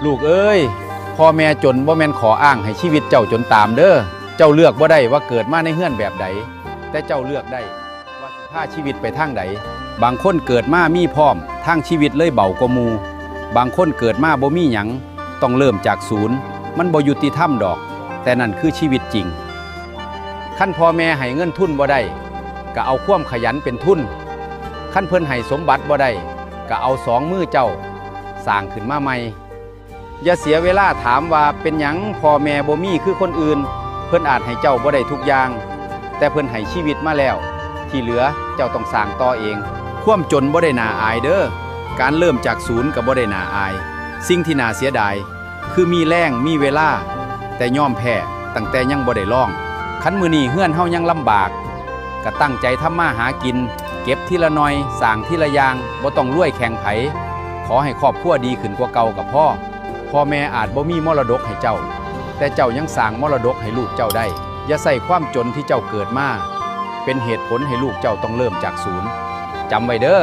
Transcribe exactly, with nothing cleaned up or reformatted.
ลูกเอ้ย พ่อแม่จนบ่แม่นข้ออ้างให้ชีวิตเจ้าจนตามเด้อ เจ้าเลือกบ่ได้ว่าเกิดมาในเฮือนแบบใด แต่เจ้าเลือกได้ว่าสิพาชีวิตไปทางใด บางคนเกิดมามีพร้อม ทางชีวิตเลยเบากว่าหมู่ บางคนเกิดมาบ่มีหยัง ต้องเริ่มจากศูนย์ มันบ่ยุติธรรมดอก แต่นั่นคือชีวิตจริง คันพ่อแม่ให้เงินทุนบ่ได้ ก็เอาความขยันเป็นทุน คันเพิ่นให้สมบัติบ่ได้ ก็เอาสองมือเจ้าสร้างขึ้นมาใหม่ อย่าเสียเวลาถามว่าเป็นหยังพ่อแม่บ่มีคือคนอื่น เพิ่นอาจให้เจ้าบ่ได้ทุกอย่าง แต่เพิ่นให้ชีวิตมาแล้ว ที่เหลือเจ้าต้องสร้างต่อเอง ความจนบ่ได้น่าอายเด้อ การเริ่มจากศูนย์ก็บ่ได้น่าอาย สิ่งที่น่าเสียดาย คือมีแรงมีเวลา แต่ยอมแพ้ตั้งแต่ยังบ่ได้ลอง คันมื้อนี้เฮือนเฮายังลำบาก ก็ตั้งใจทำมาหากิน เก็บทีละหน่อย สร้างทีละอย่าง บ่ต้องรวยแข่งไผ ขอให้ครอบครัวดีขึ้นกว่าเก่าก็พอ พ่อแม่อาจบ่มีมรดกให้เจ้า แต่เจ้ายังสร้างมรดกให้ลูกเจ้าได้ อย่าใช้ความจนที่เจ้าเกิดมา เป็นเหตุผลให้ลูกเจ้าต้องเริ่มจากศูนย์ จำไว้เด้อ